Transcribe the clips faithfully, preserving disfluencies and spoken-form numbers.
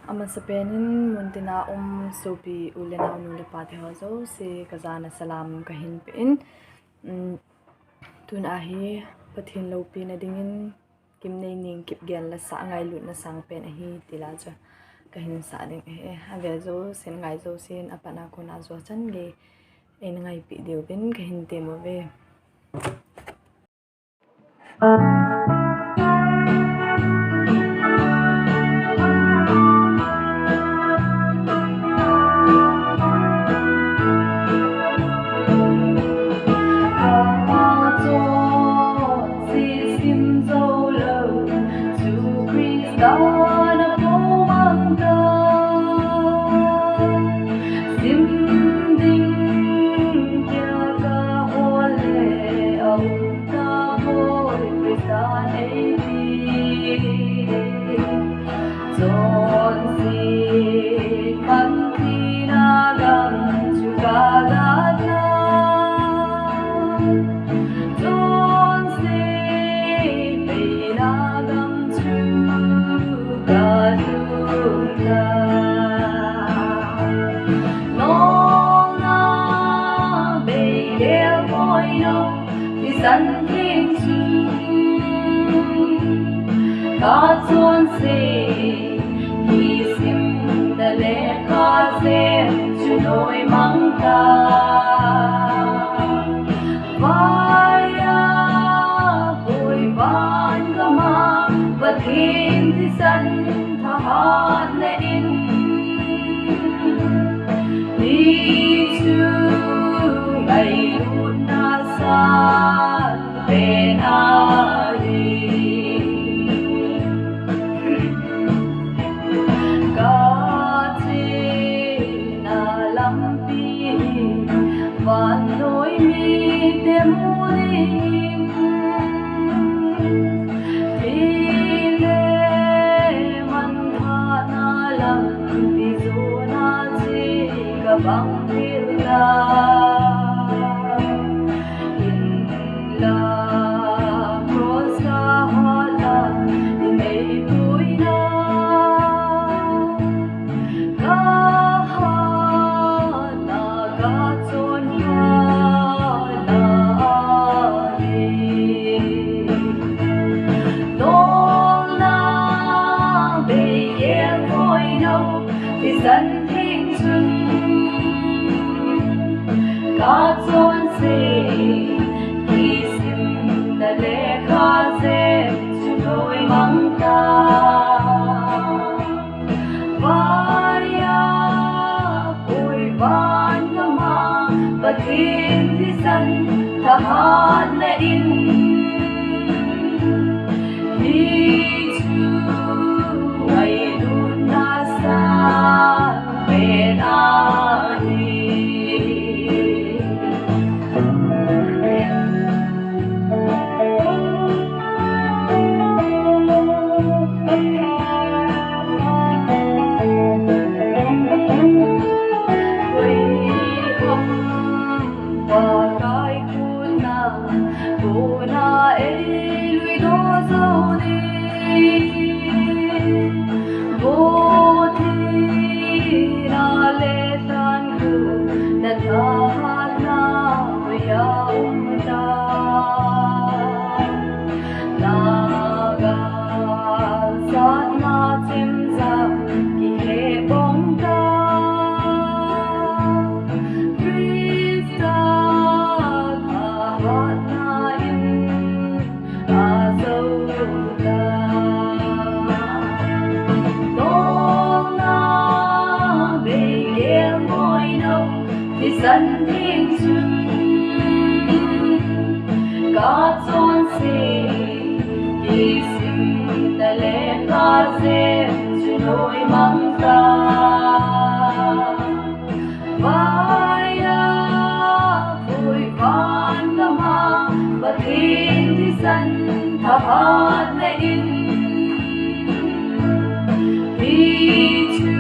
Amasapen in muntina um sopi u le nao, nu le pa te ho jouse kajana salam kahin pe in, um, tun ahi Pathen loupina dingin Kimneining Kipgen la sah Ngailutna Sangpen ahi ti la chu kahin sah ding ahi. Ave jousen, ngai jousen, apatna kona jou chan gei eina ngaipi diuvin kahin tem uve. Sim ding kia kahol le aum tapoi, Christa nei ti. Chonset man thina gam chu kadah tan. Chonset peina gam chu kalhung tan. Nolna bei gel moi no, thisan theng chun kachonse, kisimna lekha jem chu noimang tan. Vaiya pui van gama Pathen thisan thahatna in, hichu ngailutna sangpen ahi. Kachena lampi vannoi mite mu dingin, thi le man thahna lampi jona chu kabang thei tai. Hinla cross kahatna, inei puina kahatna, kachonphatna ahi. Nolna bei gel moi no, thisan theng chun kachonse, kisimna lekha jem chu noimang tan. Vaiya pui van gama Pathen thisan thahatna in, hichu ngailutna sangpen ahi. Pakai khutna kona eilui doh jou ding. Vo thina le lhankhuhna thahatna hoiya um tai. Naga satna chemjam kihe bong tai. Christa thahatna in ajou tai. Nolna bei gel moi no, thisan theng chun kachonse, kisimna lekha jem chu noimang tai. Vaiya pui van gama Pathen thisan thahatna in, hichu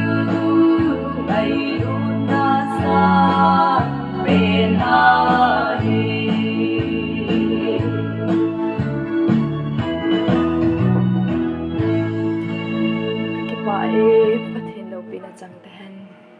ngailutna sangpen ahi. Kipah e, Pathen. Pina chang tahen.